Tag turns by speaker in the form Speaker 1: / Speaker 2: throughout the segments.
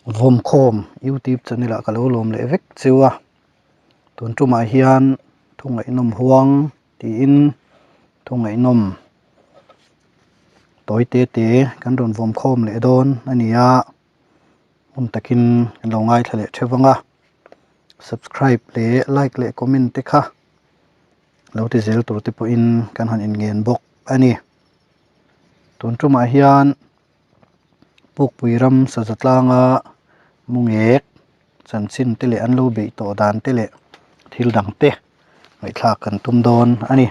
Speaker 1: Vawmkhawm youtube channel ah ka lo lawm leh vek cheu a, tun tumah hian thu ngaihnawm huang tiin thu ngaihnawm tawi te te kan rawn vawmkhawm leh dawn a ni a, hmun takin kan lo ngaithla leh theuh vang a, subscribe leh like leh comment te kha lo ti zel tur te pawhin kan han inngen bawk a ni. Tun tumah hian Pukpui ram saza tlanga mu ngek chanchin te leh an lo beih tawh dan te leh thil dang te ngaihthlak kan tum dawn a ni.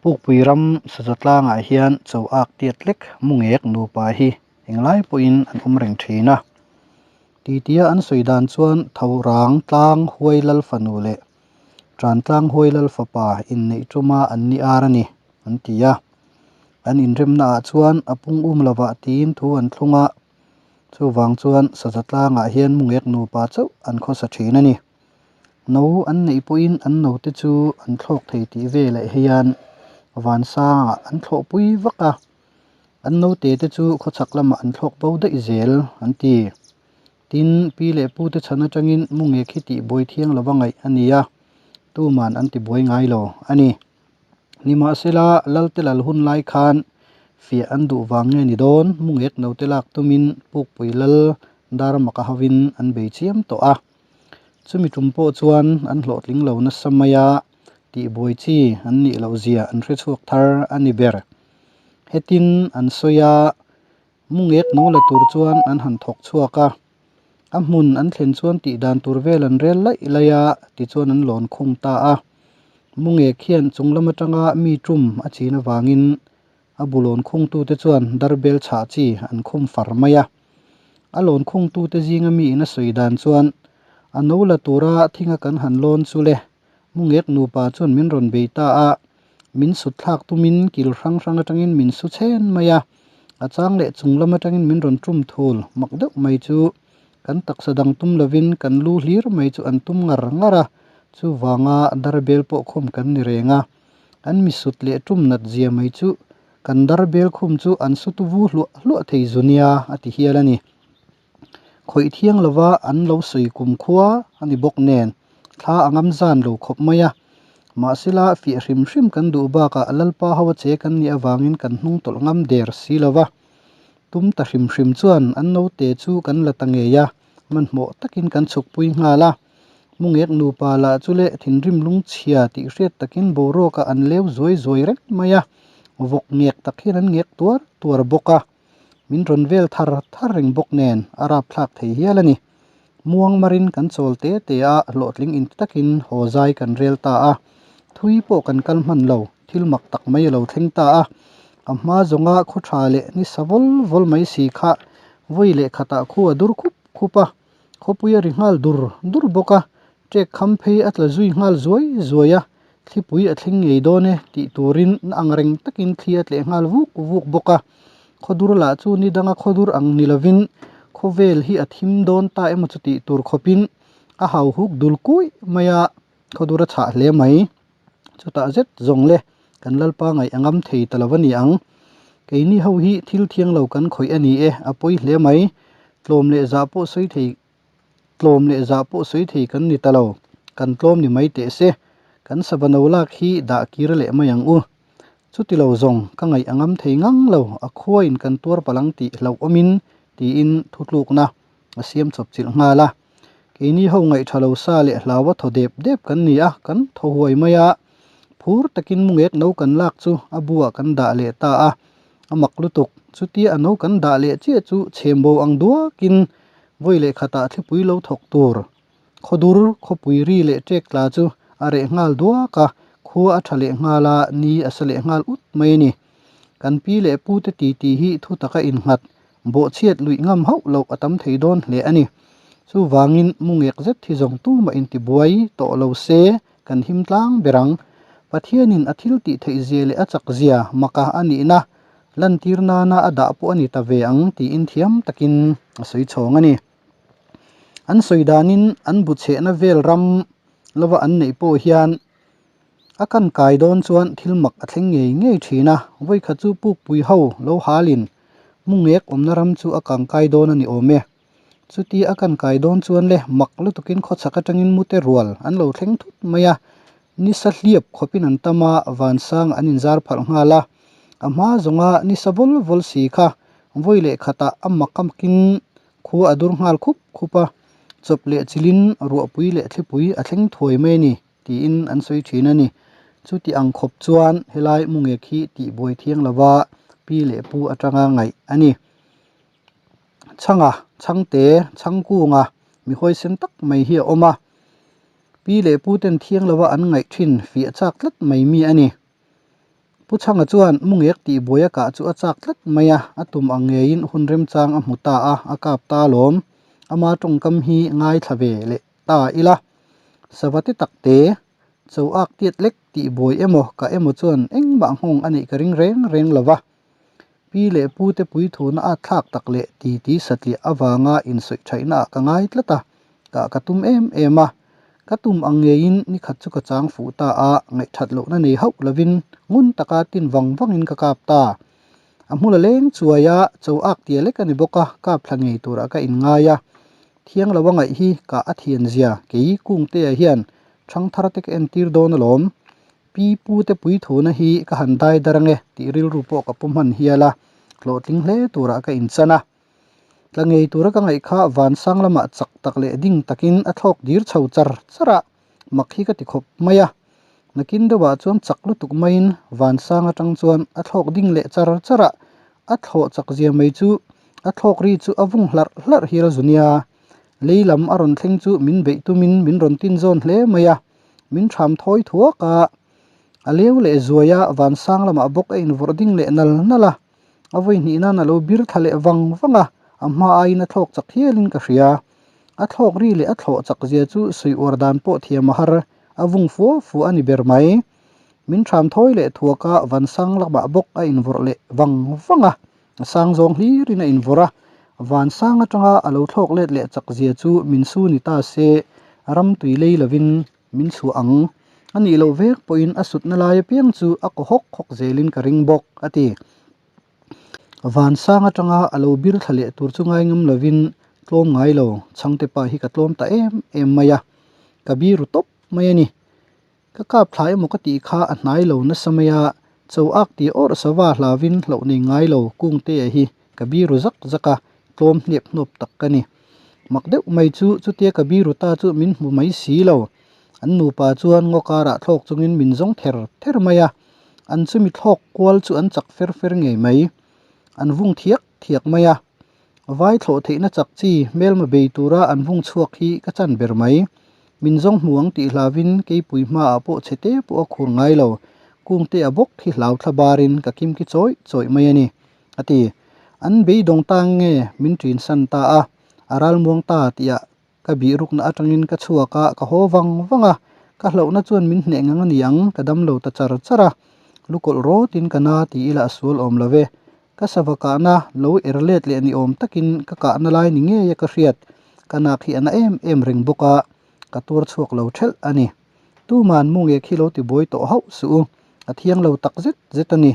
Speaker 1: Pukpui ram saza tlangah hian cho ak tiat lek mu ngek nupa hi englai pawhin an awm reng thin a. Titia an sawi dan chuan tho rang tlang huai lal fanu leh tan tlang huai lal fapa inneih tuma an ni ar a ni an ti a. An inremna ah chuan a pung um lovah tiin thu an thlung a, chuvang chuan saza tlangah hian mungek nupa chauh an khawsa thin a ni. No an neih pawhin an note chu an thlawk thei tih veleh hian vansangah an thlawhpui vak a, an note te chu khawchhak lamah an thlawk bo daih zel an ti. Tin, pi leh pu te chhan atangin mungek hi tihbuai thiang lova ngaih a ni a, tuman an tibuai ngai lo a ni. Nimahsela, Lalte lal hun lai khan fiah an duh vang nge ni dawn, mungek note lak tumin Pukpui Lal Darmaka hovin an bei chiam tawh a. Chumi tum pawh chuan an hlawhtling lo nasa mai a, tihbuai chi an nih loh zia an hre chhuak thar a ni ber. Hetin an sawi a, Mungek no la tur chuan an han thawk chhuak a, a hmun an thlen chuan tih dan tur vel an rel laih laih a, tichuan an lawn khung ta a. Mungek hian chung lam atanga mi tum a chin avangin a bu lawn khungtute chuan darbel chhah chi an khum far mai a. A lawn khungtute zinga miin a sawi dan chuan, A no la tura thinga kan han lawn chu le, Mungek nupa chuan min rawn bei ta a, min sut thlak tumin kil hrang hrang atangin min su chhen mai a, a chang leh chung lam atangin min rawn tum thul mak deuh mai chu kan taksa dang tum lovin kan lu hlir mai chu an tum ngar ngar a, chuvanga darbel pawh khum kan ni reng a, an mi sut leh tum nat zia mai chu kan darbel khum chu an su tu vu hluah hluah thei zu nia a ti hial a ni. Khawih thiang lova an lo sawi kum khua a ni bawk nen thla a ngam zan lo khawp mai a. Mahsela fiah hrim hrim kan duh bakah Lalpa ho a che kan nih avangin kan hnung tawlh ngam der si lova. Tum ta hrim hrim chuan an naute chu kan la ta ngei a, hmanhmawh takin kan chhukpui nghal a. Mungek nupa lah chu leh thinrim lungchhia tih hriat takin boruakah an leu zuai zuai reng mai a, vawk ngek tak hian an ngek tuar tuar bawk a. Min rawn vel thar thar reng bawk nen a rapthlak thei hial a ni. Muang marin kan chawl te te a, hlawhtling inti takin haw zai kan rel ta a. Thui pawh kan kal hman lo, thil mak tak mai a lo thleng ta a. A hma zawnga khaw tha leh ni sa vawl vawl mai si kha vawi leh khatah khu a dur khup khup a, khawpui a ri nghal dur dur bawk a, ṭek kham phei a tla zui nghal zuai zuai a, Thlipui a thleng ngei dawn e tih turin na ang reng takin thli a tleh nghal vuk vuk bawk a. Khawdur lah chu ni danga khawdur ang ni lovin khawvel hi a thim dawn ta emaw chu tih tur khawpin a hau huk dul kuih mai a, khawdur a chhah hle mai. Chutah zet zawng le kan Lalpa ngaih a ngam thei ta lo a ni ang. Keini ho hi thil thiang lo kan khawih a ni e, a pawi hle mai. Tlawm leh zah pawh sawi thei Tlawm leh zah pawh sawi thei kan ni ta lo, kan tlawm ni mai teh se, kan sava no lak hi dah kir leh mai ang u. Chuti lo zawng ka ngaih a ngam thei ngang lo, a khuain kan tuar palh ang tih hlauh awmin tiin thutlukna a siam chawp chilh nghal a. Keini ho ngaih tha lo sa leh hlaua thaw dep dep kan ni a, kan thaw huai mai a, phur takin mungek no kan lak chu a buah kan dah leh ta a, a mak lutuk. Chutia a no kan dah leh chiah chu chhembo ang duakin Vawi leh khatah thlipui lo thawk tur khawdur khawpui ri leh ṭek tla chu a reh nghal duak a, khua a ṭha leh nghal a, ni a sa leh nghal ut mai a ni. Kan pi leh pu te titi hi thu taka innghat, bawhchhiat luih ngam hauh loh a tam thei dawn hle a ni. Chuvangin mu ngek zet hi zawng tumah intibuai tawh lo se kan him tlang ber ang. Pathianin a thil tih theih zia leh a chak zia maka a nihna lantir nana a dah pawh a ni ta ve ang tiin thiam takin a sawi chhawng a ni. An sawi danin an bu chhehna vel ram lova an neih pawh hian a kan kai dawn chuan thil mak a thleng ngei ngei thin a, vawikhat chu pukpui ho lo halin mu ngek awmna ram chu a kang kai dawn a ni awm e. Chuti a kan kai dawn chuan le mak lutukin khawchhak atangin mute rual an lo thleng thut mai a, nisa hliap khawpin an tam a, vansang an inzar phalh nghal a. A hma zawnga nisa vawl vawl si kha vawi leh khatah a mak a makin khua a dur nghal khup khup a, chawp leh chilhin ruahpui leh thlipui a thleng thuai mai a ni tiin an sawi thin a ni. Chuti ang khawp chuan helai mungek hi tihbuai thiang lova pi leh pu atanga ngaih a ni. Chhanga, Chhangte, Chhangkunga mi huaisen tak mai hi a awm a, pi leh pu ten thiang lova an ngaih thin fiah chak tlat mai mi a ni. Pu Chhanga chuan mungek tih buai a kah chu a chak tlat mai a, a tum ang ngeiin hun remchang a hmu ta a, a kap ta alawm. Ama tawngkam hi ngaithla ve leh ta ila. Sava ti tak te, cho ak tiat lek tih buai emaw kah emaw chuan engmah nghawng a neih ka ring reng reng lo va. Pi leh pu te puithuna a thlak tak leh ti ti satliah avanga insawi thaihna ah ka ngai tlat a, kah ka tum em em a. Ka tum ang ngeiin ni khat chu ka chang fuh ta a, ngaihthat lohna nei hauh lovin ngun taka tin vang vangin ka kap ta. A hmul a leng chuai a, cho ak tia lek a ni bawk a, kap thla ngei turah ka inngai a. Thiang lo a ngaih hi kah a thian zia kei Kungtea hian thangthar te ka entir dawn alawm. Pi pu te pui thuna hi ka han dai dar ange tih rilru pawh ka pu hman hial a, hlawhtling hle turah ka inchan a. Tla ngei tura ka ngaih kha vansang lamah chak tak leh ding takin a thlawk dir chho char char a, mak hi ka ti khawp mai a. Nakin deuhah chuan chak lutuk maiin vansang atang chuan a thlawk ding leh char char a, a thlawh chak zia mai chu a thlawk ri chu a vung hlarh hlarh hial zu nia. Lei lam a rawn thleng chu min beih tumin min rawn tin zawn hle mai a. Min tham thawi thuak a, a leu leh zuai a, vansang lamah bawk a invawrh ding leh nal nal a, a vawi hnih nan a lo bir thla leh vang vang a, a hma aiin a thlawk chak hialin ka hria. A thlawk ri leh a thlawh chak zia chu sawi uar dan pawh thiam a har, a vung fua fua a ni ber mai. Min tham thawi leh thuak a, vansang lamah bawk a invawrh leh vang vang a, a sang zawng hlirin a invawrh a, vansang atanga a lo thlawk let leh chak zia chu min su ni ta se, ram tui lei lovin min chhuah ang. A nih loh vek pawhin a sutna lai apiang chu a kaw hawk hawk zelin ka ring bawk, a ti. Vansang atanga a lo bir thla leh tur chu ngai ngam lovin tlawm ngai lo, chhangte pa hi ka tlawm ta em em mai a, ka biru tawp mai a ni. Ka kap thla emaw ka tih kha a hnai lo nasa mai a, cho ak tih awrh sava hlavin hlauh nei ngai lo Kungtea hi ka biru zak zak a, tlawm hnep hnawp tak ka ni. Mak deuh mai chu chutia ka biru ta chu min hmu mai si lo. An nupa chuan ngaw karah thlawk chungin min zawng ther ther mai a, an chumi thlawk kual chu an chak fer fer ngei mai. An vung thiak thiak mai a, vai thlawh theihna chak chi hmelma bei tura an vung chhuak hi ka chan ber mai. Min zawng hmu ang tih hlavin keipui hmaah pawh chhe te pawh a khur ngai lo, kungte a bawk hi hlau thla barin ka kimki chawih chawih mai a ni, a ti. An beidawng ta nge min ṭin san ta a, a ralmuang ta tihah ka bihrukna atangin ka chhuak a, ka haw vang vang a, ka hlauhna chuan min hneh ngang a ni ang, ka dam lo ta char char a, lukawlh rawtin ka na ti ila a sual awm lo ve. Ka sava kahna lo er let leh ni awm takin ka kahna lai ni ngei a ka hriat, ka nak hi a na em em reng bawk a, ka tuar chhuak lo thelh a ni. Tuman mu nge khi lo ti buai tawh hauh suh u, a thiang lo tak zet zet a ni.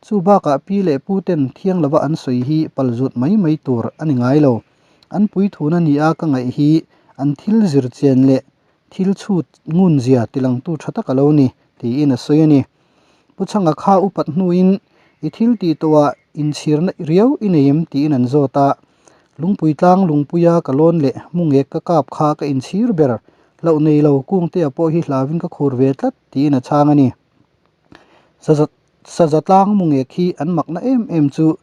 Speaker 1: Chu bakah pi leh pu ten thiang lova an sawi hi pal zut mai mai tur a ni ngai lo. An puithuna ni a ka ngaih hi an thil zir chian leh thil chhut ngun zia tilangtu tha tak a lo ni, tiin a sawi a ni. Pu Chhanga kha upat hnuin i thil tih tawhah inchhirna riau i nei em tiin an zawt a. Lungpui tlang lungpuia ka lawn leh mungek ka kap kha ka inchhir ber, hlauh nei lo kungtea pawh hi hlauin ka khur ve tlat tiin a chhang a ni. Saza tlang mungek hi an makna em em chu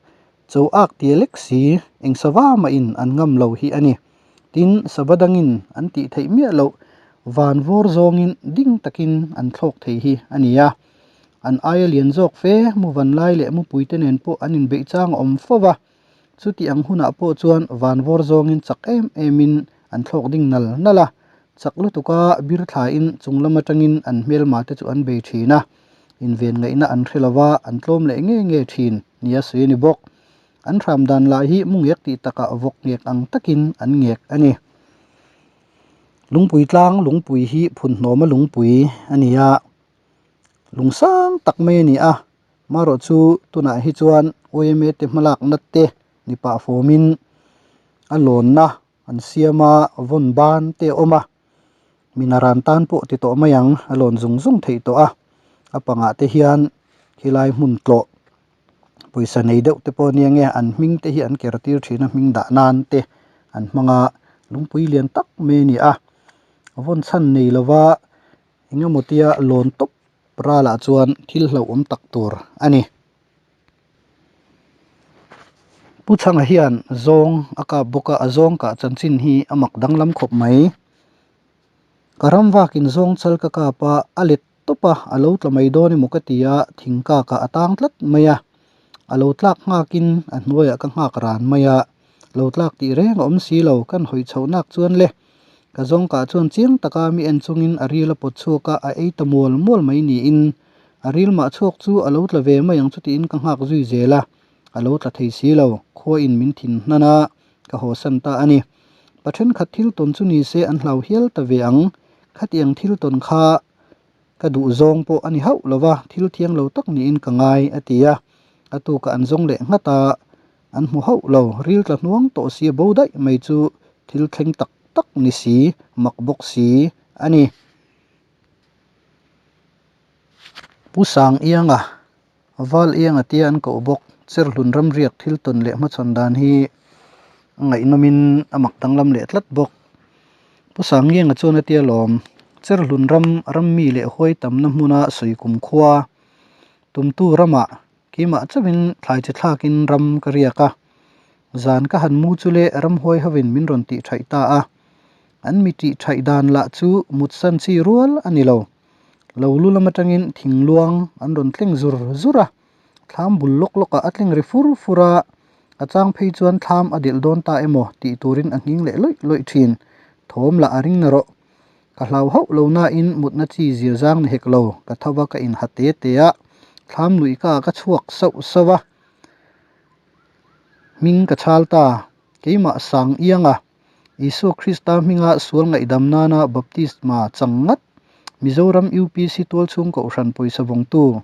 Speaker 1: cho ak tia lek si eng sava mahin an ngam lo hi a ni. Tin, sava dangin an tih theih miah loh van vawr zawngin ding takin an thlawk thei hi a ni a. An aia lian zawk fe mu van lai leh mupui te nen pawh an inbeih chang a awm fo va. Chuti ang hunah pawh chuan van vawr zawngin chak em emin an thlawk ding nal nal a. Chak lutuka bir thlain chung lam atangin an hmelma te chu an bei thin a. Inven ngaihna an hre lova an tlawm leh nge nge thin nia sawi a ni bawk. An hram dan lah hi mu ngek tih takah vawk ngek ang takin an ngek a ni. Lungpui tlang lungpui hi phunhnawma lungpui a ni a, lung sang tak mai a ni a, marawh chu tunah hi chuan yma te hmalakna te ni pah fawmin a lawnna. an siam a vawn ban te a awm a minaran tan pawh ti tawh mai ang a lawn zung zung theih tawh a a pangah te hian khilai hmun tlawh pawisa nei deuh te pawh ania nge an hming te hi an ker tir thin a hming dah nan te an hmang a lungpui lian tak mai a ni a vawn chhan nei lova engemaw tia lawn tawp ralah chuan thil hlauhawm tak tur a ni. Pu Chhanga hian zawng a kap bawk a, a zawng kah chanchin hi a mak danglam khawp mai. Ka ram vakin zawng chal ka kap a, a let tawp a, a lo tla mai dawn emaw ka ti a, thing kakah a tang tlat mai a. A lo tlak nghakin a hnuaiah ka nghak ran mai a, lo tlak tih reng a awm si lo, kan hawi chhoh nak chuan le. Ka zawng kah chuan chiang taka mi en chungin a ril a pawt chhuak a, a ei ta mual mual mai niin a ril mah chhuak chu a lo tla ve mai ang chu tiin ka nghak zui zel a, a lo tla thei si lo, khuain min thin hnan a, ka haw san ta a ni. Pa thenkhat thil tawn chu ni se an hlau hial ta ve ang, khatiang thil tawn kha ka duh zawng pawh a ni hauh lo va, thil thiang lo tak niin ka ngai a ti a, a tukah an zawng leh nghat a, An hmu hauh lo, ril tla hnuang tawh si a bo daih mai chu thil thleng tak tak ni si, mak bawk si a ni. Pu Sang Ianga, Val Ianga tia an koh bawk, Cherhlun ramriak thil tawn leh hmachhawn dan hi a ngaihnawmin a mak danglam leh tlat bawk. Pu Sang Ianga chuan a tia lawm, Cherhlun ram rammi leh huai tamna hmuna sawi kum khua tumtu ramah Keimah chauhin thlai chi thlakin ram ka riak a, zan ka han mu chu le ramhuai hovin min rawn tih thaih ta a. An mi tih thaih dan lah chu mutsan chi rual a ni lo. Lo lu lam atangin thingluang an rawn tleng zur zur a, thlam bul lawk lawkah a tleng ri fur fur a, a chang phei chuan thlam a delh dawn ta emaw tih turin a nghing leh lawih lawih thin. Thawm lah a ring na rawh. Ka hlau hauh lo nain mutna chi zir zang ni hek lo, ka tho va ka inha te te a, thlam luih ka ka chhuak sauh sauh a, hming ka chhal ta, keimah sang iang a, Isua Krista hminga sual ngaihdam nana baptisma chang ngat, Mizoram UPC tualchhung kohhran pawisa vawngtu,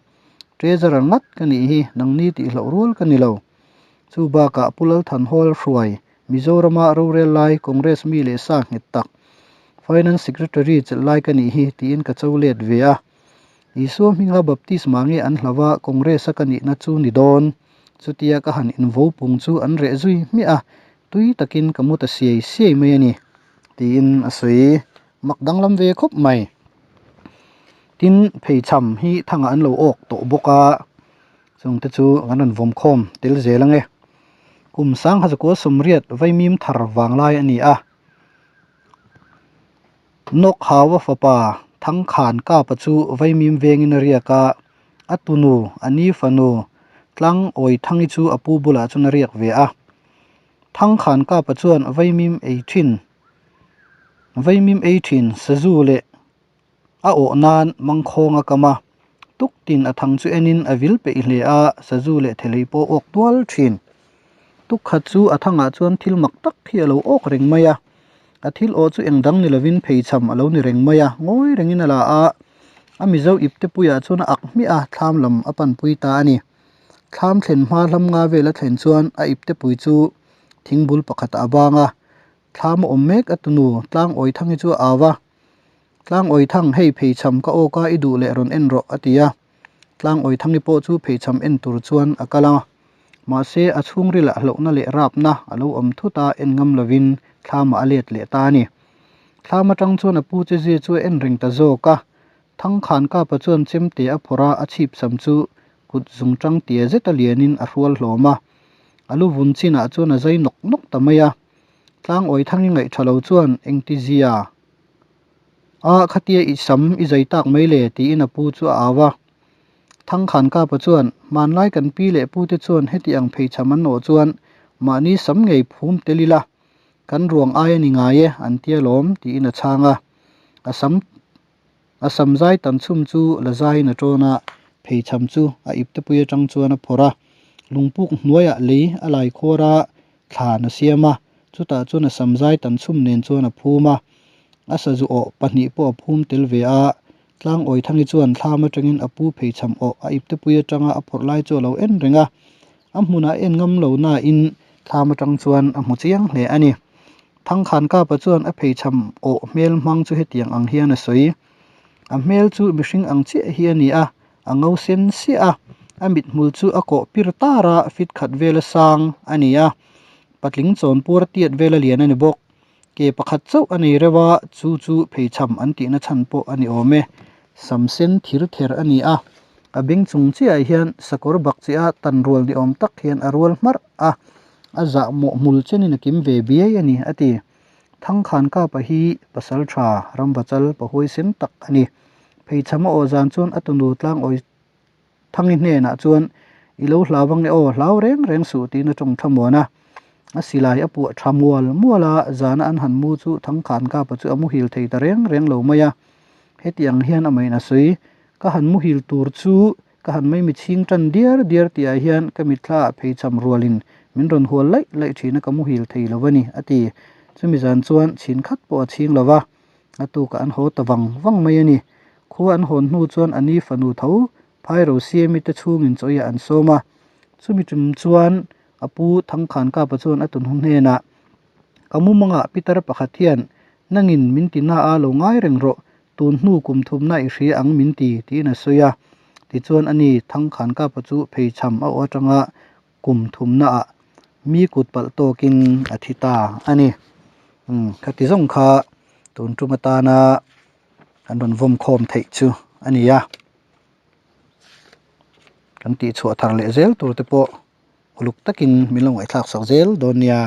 Speaker 1: Treasurer ngat ka nih hi, nangni tihloh rual ka ni lo. Chu bakah Pu Lalthanhawl hruai Mizorama rorel lai Congress mi leh sa nghet tak, Finance Secretary chelh lai ka nih hi tiin ka cho let ve a. Isua hminga baptisma nge an hlau a, Congress-a ka nihna chu ni dawn. Chutia ka han invo pung chu an reh zui hmiah a, tui takin ka mu ta siai siai mai a ni, tiin a sawi mak danglam ve khawp mai. Tin, pheichham hi thangah an lo awk tawh bawk a. Chungte chu kan rawn vawm khawm tel zel ang e. Kum sangha zakua sawmriat vaimim thar vang lai a ni a. Nawk Hawa fapa Thangkhan Kapa chu vaimim vengin a riak a, a tunu, a ni fanu Tlang Awithangi chu a pu bulah chuan a riak ve a. Thangkhan Kapa chuan vaimim ei thin, vaimim ei thin sazu leh A awh nan mangkhawng a kam a, tuk tin a thang chu enin a vil peih hle a, sazu leh thelei pawh a awk tual thin. Tuk khat chu a thangah chuan thil mak tak hi a lo awk reng mai a, a thil awh chu eng dang ni lovin pheichham a lo ni reng mai a, ngawi rengin a la a, a mizo ipte puiah chuan a ak hmiah a, thlam lam a panpui ta a ni. Thlam thlen hma hlam nga vel a thlen chuan a ipte pui chu thingbul pakhatah a bang a, thlam a awm mek a tunu tlang awithangi chu a au a. Tlangawithang, hei pheichham ka awk a, i duh leh rawn en rawh, a ti a. Tlangawithangi pawh chu pheichham en tur chuan a kal a. Mahse, a chhungrilah hlauhna leh rapna a lo awm thut a, en ngam lovin thlamah a let leh ta a ni. Thlam atang chuan a pu che zia chu a en reng ta zawk a. Thangkhan kapa chuan chemte a phawrh a, a chhipsam chu kut zungtang tia zeta lianin a hrual hlawm a. A lu vun chinah chuan a zai nawk nawk ta mai a. Tlangawithangi ngaih tha lo chuan engtizia A khatia i sam i zai tak mai le tiin a pu chu a au a. Thangkhan Kapa chuan, Hmanlai kan pi leh pute chuan heti ang pheichham an nawh chuan mahni sam ngei phum tel ila, kan ruang ai a ni ngai e an tia lawm tiin a chhang a. A sam a sam zai tan chhum chu la zaiin a tawn a, pheichham chu a iptepui atang chuan a phawrh a. Lungpuk hnuaiah lei a lai khuar a, thlan a siam a, chutah chuan a samzai tan chhum nen chuan a phum a, a sazu awh pahnih pawh a phum tel ve a, tlang Awithangi chuan thlam atangin a pu pheichham awh a iptepui atanga a phawrh lai chu a lo en reng a, a hmunah en ngam lo nain thlam atang chuan a hmu chiang hle a ni. Thangkhankapa chuan a pheichham awh hmel hmang chu hetiang ang hian a sawi. A hmel chu mihring ang chiah hi a ni a, a ngo sen siah a, a mithmul chu a kawh pir tar a, fit khat vela sang a ni a, patling chawnpur tiat vela lian a ni bawk. Ke pakhat chauh a nei reuh a, chu chu pheichham an tihna chhan pawh a ni awm e. Sam sen thir ther a ni a, a beng chung chiahah hian sakawr bak chiah a tan rual ni awm tak hian a rual hmarh a, a zahmawh hmul chenin a kim ve biai a ni, a ti. Thangkhankapa hi pasal tha ramvachal pahuai sen tak a ni. Pheichham a awh zan chuan a tunu tlangawi Thangi hnenah chuan, I lo hlau ang e aw, hlau reng reng suh tiin a tawng tha muan a. A silai a puah tha mual mual a, zana an han mu chu Thangkhankapa chu a muhil thei ta reng reng lo mai a. Heti ang hian a main a sawi, Ka han muhil tur chu ka han mai mitchhing tan diar diar tihah hian ka mitthla ah pheichham rualin min rawn hual laih laih thin a ka muhil thei lo a ni, a ti. Chumi zan chuan chhin khat pawh a chhing lo va. A tukah an haw ta vang vang mai a ni. Khua an hawn hnu chuan a ni fanu tho Phairo Siami te chhungin chawiah an sawm a. Chumi tum chuan a pu Thangkhankapa chuan a tunhu hnenah, Ka mumangah pitar pakhat hian nangin min ti na a lo ngai reng rawh, tun hnu kum thumna i hria ang min ti, tiin a sawi a. Tichuan a ni Thangkhankapa chu pheichham a aw atanga kum thumnaah mi kut palh tawkin a thi ta a ni. Umm khati zawng kha tun tum atana kan rawn vawm khawm theih chu a ni a. Kan tihchhuah thar leh zel tur te pawh uluk takin min lo ngaihthlak sak zel dawn nia.